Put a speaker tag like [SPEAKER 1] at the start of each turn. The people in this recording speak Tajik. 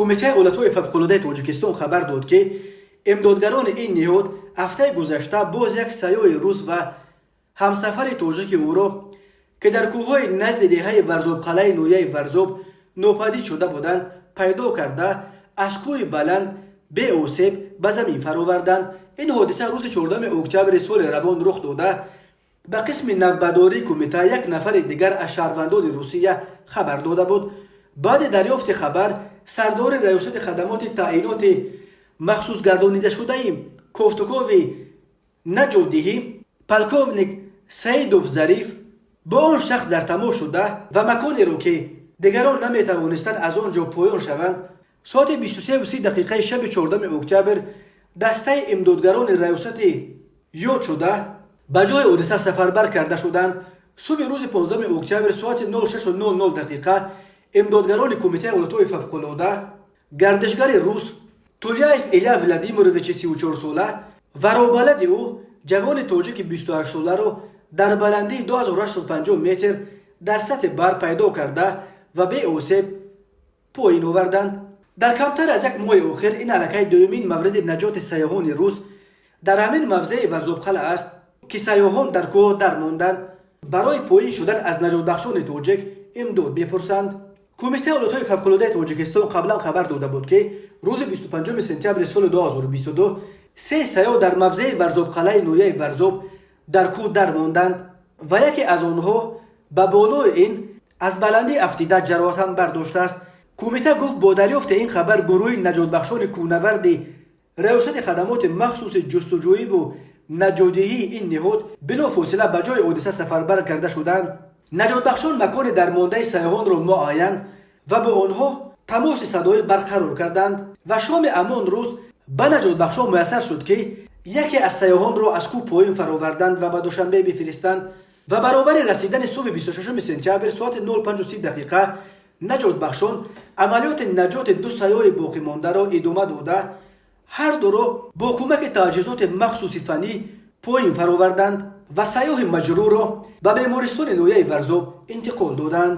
[SPEAKER 1] Кумитаи ҳолатҳои фавқулодаи Тоҷикистон хабар дод, ки имдодгарони ин ниҳод ҳафтаи гузашта боз як сайёҳи рус ва ҳамсафари тоҷики ӯро, ки дар кӯҳҳои назди деҳаи Варзобқалъаи ноҳияи Варзоб нопадид шуда буданд, пайдо карда, аз кӯҳи баланд беосеб ба замин фароварданд. Ин ҳодиса рӯзи 14 октябри соли равон рух дода, ба қисми навбатдории кумита як нафари дигар аз шаҳрвандони Русия хабар дода буд. Баъди дарёфти хабар сардори Раёсати хадамоти таъиноти махсусгардонидашудаи кофтукови наҷотдиҳӣ, полковник Саидов Зариф, бо он шахс дар тамос шуда ва маконеро, ки дигарон наметавонистанд аз он ҷо поён шаванд, соати 23:30 дақиқаи шаби 14 октябр дастаи имдодгарони раёсати ёдшуда ба ҷои ҳодиса сафарбар карда шуданд. Субҳи рӯзи 15 октябр соати 06:00 дақиқа имдодгарони Кумитаи ҳолатҳои фавқулода гардишгари рус Тулияев Илья Владимировичи 34-сола ва роҳбалади ӯ, ҷавони тоҷики 28-соларо дар баландии 2850 метр дар сатҳи баҳр пайдо карда ва беосеб поин оварданд. Дар камтар аз як моҳи охир ин аллакай дуюмин мавриди наҷоти сайёҳони рус дар ҳамин мавзеи Варзобқалъа аст, ки сайёҳон дар кӯҳ дармонданд, барои поин шудан аз наҷотбахшони тоҷик имдод мепурсанд. Кумитаи ҳолатҳои фавқулодаи Тоҷикистон қаблан хабар дода буд, ки рӯзи 25 сентябри соли 2022 се сайёҳ дар мавзеи Варзобқалъаи ноҳияи Варзоб дар кӯҳ дармонданд ва яке аз онҳо ба болои ин аз баландӣ афтида ҷароҳат бардоштааст. Кумита гуфт, бо дарёфти ин хабар гурӯҳи наҷотбахшони кӯҳнаварди Раёсати хадамоти махсуси ҷустуҷӯиву наҷотдиҳии ин ниҳод билофосила ба ҷои ҳодиса сафарбар карда шуданд. Наҷотбахшон макони дармондаи сайёҳонро муайян ва бо онҳо тамоси садоӣ барқарор карданд ва шоми ҳамон рӯз ба наҷотбахшон муяссар шуд, ки яке аз сайёҳонро аз кӯҳ поин фароварданд ва ба Душанбе бифиристанд. Ва баробари расидани субҳи 26 сентябр соати 05:30 дақиқа наҷотбахшон амалиёти наҷоти ду сайёҳи боқимондаро идома дода, ҳар дуро бо кӯмаки таҷҳизоти махсуси фаннӣ поин фароварданд ва сайёҳи маҷрӯҳро ба бемористони ноҳияи Варзоб интиқол доданд.